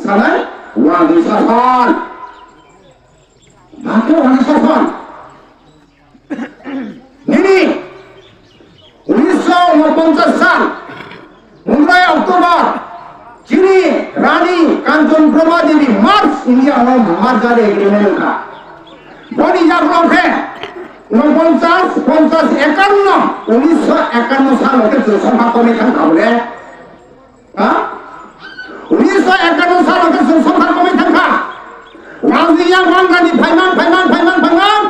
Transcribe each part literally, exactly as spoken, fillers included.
Sanai, wadi sason. Bhante wadi sason. Nini, unisho unoponchas sal, pondroy October, chini Rani Kanchan Prabha Devi March India o March Day Agreement wngkha. Boni yagrok khe unoponchas, ponchas, ekanno, unisho ekanno salo khe chwng songkha komwi thangkha bole. Ha? Unisho ekanno salo khe chwng songkha komwi thangkha. Wajiyang wangani phaimang, phaimang, phaimang, phaimang.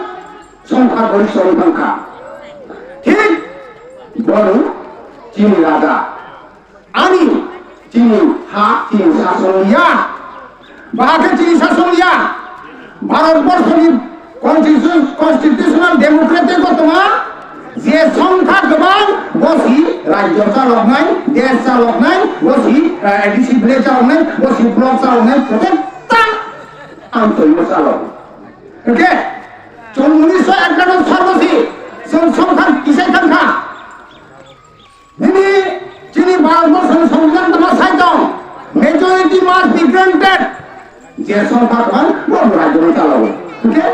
Songkha boni song thangkha. Thik bono chini raja. Ani chini ha, chini sason ya. Bahai khe chini sason ya. Bharat borso ni constitution, constitutional democratic o tongma je songkha kwbang, bo si rajyo chaloknai, desh chaloknai, bo si, eh, discipline chaloknai, bo si block chaloknai, protecta ang tongma chalok. Hwnkhe, chwng unisho ekanno sal bo si, chwng songkha kisai thangkha. Nini chini Bharat borsoni Songbidan tama sai tong, majority must be granted. Je songkha tong, bo rajyo no chalao. Hwnkhe,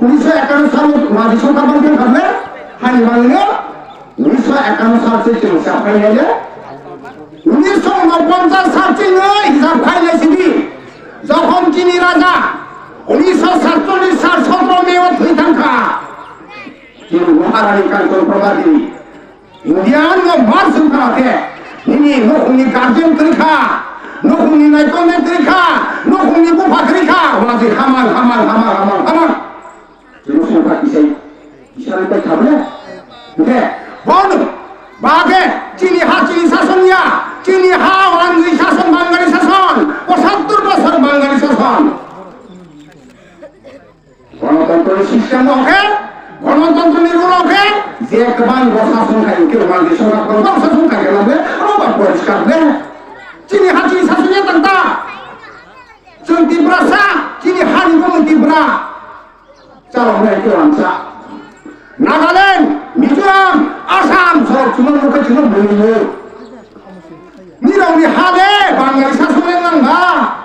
unisho ekanno salo wadi songkha bang khe khamle, hani bangno, unisho ekanno sal se chwng sa phai le, unisho unoponchas sal chwng hisab khai le sidi. Jokhon chini raja, unisho satchollish sal sotro May o thwi thangkha. Chini Maharani Kanchan Prabha Devi. Indian no mar sung kha khe, nini nukhungni guardian kwrwi kha, nukhungni naikolnai kwrwi kha, nukhungni bupha kwrwi kha, wajwi hamar, hamar, hamar, hamar, hamar. Chini sung kha kisai, kisai bai kha bole. Hwnkhe, bono, ba khe, chini ha chini sason ya, chini ha wanjwi sason, Bangali sason, pochattor bosor Bangali sason. Ganatantrani system o khe, ganatantrani rule o khe, je kwbang bo sason khai, hwnkhe rwmani sorkar kwbang sason khai khe lagwi, abo ba poriskar de. Chini ha chini sason ya tang ta. Chwng Tiprasa, chini hani bo Tipra. Chalok nai khe wansa. Nagaland, Mizoram, Assam, sorok chwngno nukhe chwngno bwrwi nirokni ha de Bangali sason nang ba.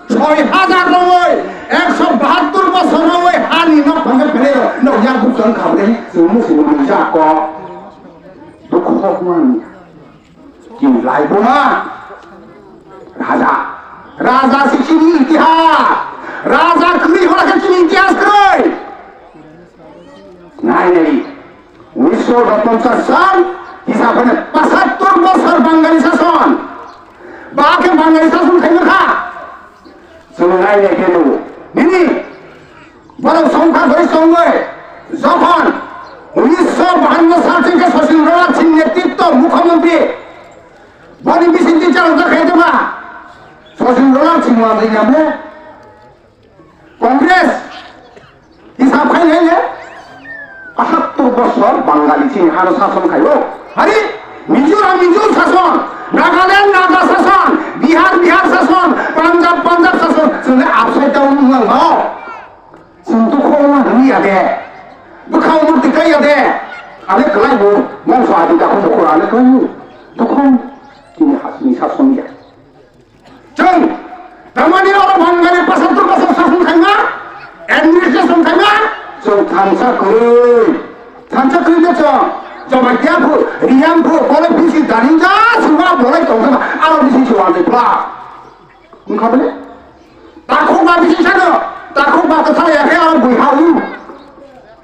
Soi hajar rogoi, ekso bahattor bosor rogoi hani nok phangkhe phelai rok, nok yak bukchang khabre, chwng musi musi jak kok. Dukhu kok man. Chini laibuma. Raja. Raja si chini itihas. Raja kwrwi hora khe chini itihas kwrwi. Nai nai. Unisho unoponchas sal, hisab hwnkhe pochattor bosor Bangali sason. Ba khe Bangali sason khaima kha. Chwng nai nai khe nugo. Nini borok songkha gori songwi jokhon unisho bahanno sal chwng khe Sachin Rajnath Singh netritwo mukhyamantri boni bisingtwi chalokjak khe tongma Sachin Rajnath Singh wngwi namo. Congress hisab khai nai le, bahattor bosor Bangali chini hano sason khai o. Hari Mizoram Mizo sason, Nagaland Naga sason, Bihar Bihar sason, Punjab Punjab sason, chwng le upside down wng lang ba o. Chwng to khorokma hwnwi ya de, bwkhao murti kai ya de, ale kwlai bo mongso adi dakho bukhuk ale kwlai o. Bukhuk chini hasini sason ya. Chwng, tamani oro Bangali pochattor bosor sason khaima, administration khaima, chwng thansa kwrwi. Thansa kwrwi no chwng, Jamatia phu, Reang phu, bole bisi daninja, siwa bolai tongkha, aro bisi siwa de pla. Wngkha bole? Takhuk ba bisi sano, takhuk ba kwthar ya khe aro bui ha u.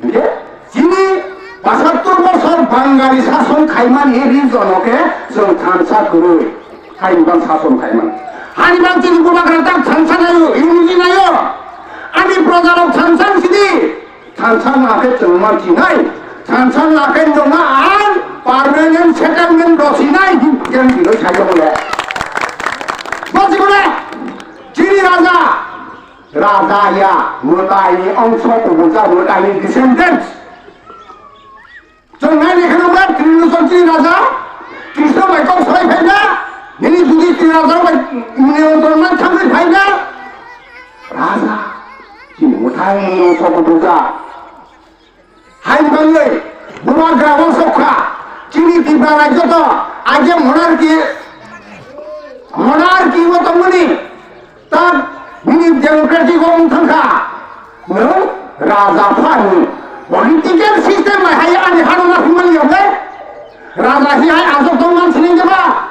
Hingke chini pochattor bosor Bangali sason khaimani region o khe chwng thansa kwrwi, haini bang sason khaimani. Haini bang chini bubagra tak thansa naio, unity naio. Ani projarok thansa sidi, thansa na khe chwng ma chinai, thansa na khe nongma ang permanent settlement rw sinai, hing khe ang biroi sai rw le. Bo chikole, chini raja, Raja ya, mwtaini ongso kubujak, mwtaini descendants. Chwng nai ni kheno ba Tribhuson chini raja, Krishna bai kok salai phaina, nini Yudhishthir raja bai niyantron man thangwi phaina. Raja, chini mwtaini ongso kubujak. Hai bangwi, bubagra uansuk kha, chini Tripura rajyo to age monarchy, monarchy o tongmani, Nwng raja phani political system bai hai ani hano na himani yole. Raja hi hai asok tong man sining jaba.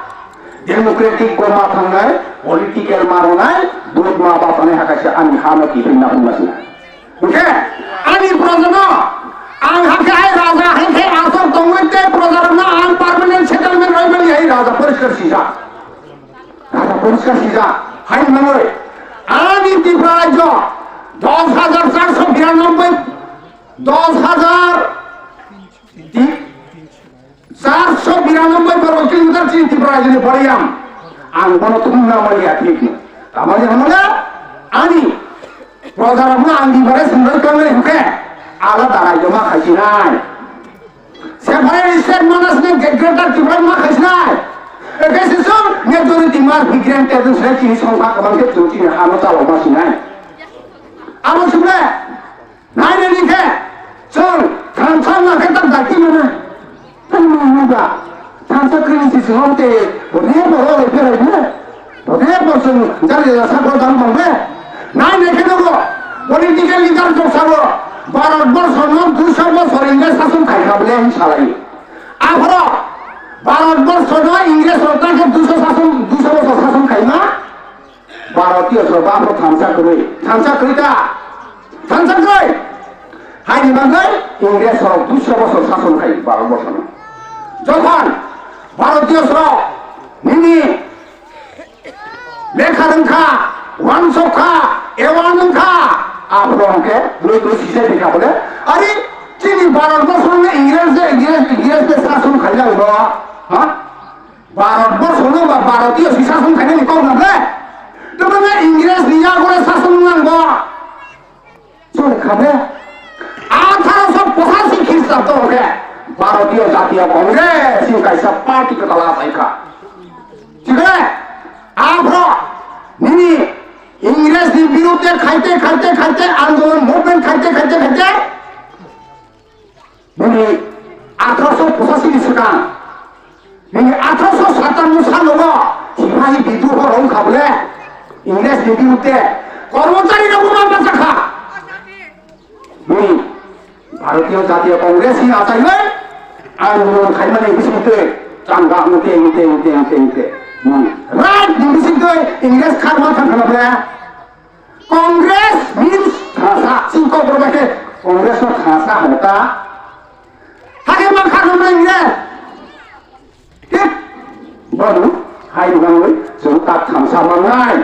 Democratic goma thangnai, political maronai, vote ma ba thangnai hakaisa ani hano kipin na himma sinai. Oke, ani projano ang hakhe hai raja hakhe asok tongwi te projarokno ang permanent settlement roi mani hai raja poriskar sijak. Raja poriskar sijak. Hai manoi ani Tripura rajyo dos hajar charso biranoboi, dos hajar di- Charso biranoboi borok kilometer chini Tripura rajyoni boriyam. Ang bono thumna maliya thik no. Tamani hamala ani projarokno ang di bare sundor kangle hukhe alada rajyo ma khaisinai. Separate state manasne greater Tripura ma khaisinai. Ekhe sisung majority ma bigran tedun se chini songkha kabang ke chini hano chalo ma sinai. Abo sumle Nainani khe chwng thansa wngna khe tak dakti mano. Tangmani ba thansa kwrwini si chwng te bode boro le berai ne. Bode bor chwng jari jara sakro dang bang be. Nainai khe nogo political leader jok sabo Bharat borsho no duiso bosor English sason khai kha bole hin salai. Aphoro Bharat borsho no English rok tang khe duiso sason, duiso bosor sason khai ma. Bharatiyosrok bo aphuru thansa kwrwi, thansa kwrwi ta, thansa kwrwi. Haini bagwi Ingresrok duiso bosor sason khai Bharatborshono. Jokhon Bharatiyosrok nini lekha rwngkha, wansok kha, ewang wngkha, aphuru hwnkhe bwrwi bwrwi sijai phaikha bole, ari chini Bharatborshono Ingres je, Ingres, Ingres je sason khaijak bo, ha? Bharat borshono ba Bharatiyo si sason khainani kok na ble? Tebwno Ingres ni yagore sason nang bo. Chole kha ble? Atharo sho pochashi Khristabo khe Bharatiyo Jatiyo Congress ni kaisa party kwtal achaikha. Thik ble? Aphro nini Ingres ni birudhe khaite, khaite, khaite, andolon movement khaite, khaite, khaite. Nini athroso pochashi ni swkang, nini athroso satanno salo sipahi bidroho rwng kha bole, Ingres ni birudhe kormochari rok ma bacha kha. Nini Bharatiyo Jatiyo Congress ni achaiwi andolon khaimani bisingtwi changa wngte, wngte, wngte, wngte, wngte. Nini right ni bisingtwi Ingres kharma thang kha bole. Congress means thansa, chini Kokborok bai khe Congress no thansa hano ta. Hakhe ma kha hwnwi le. Thik, bono hai rwngwi chwng tak thansa mangnai.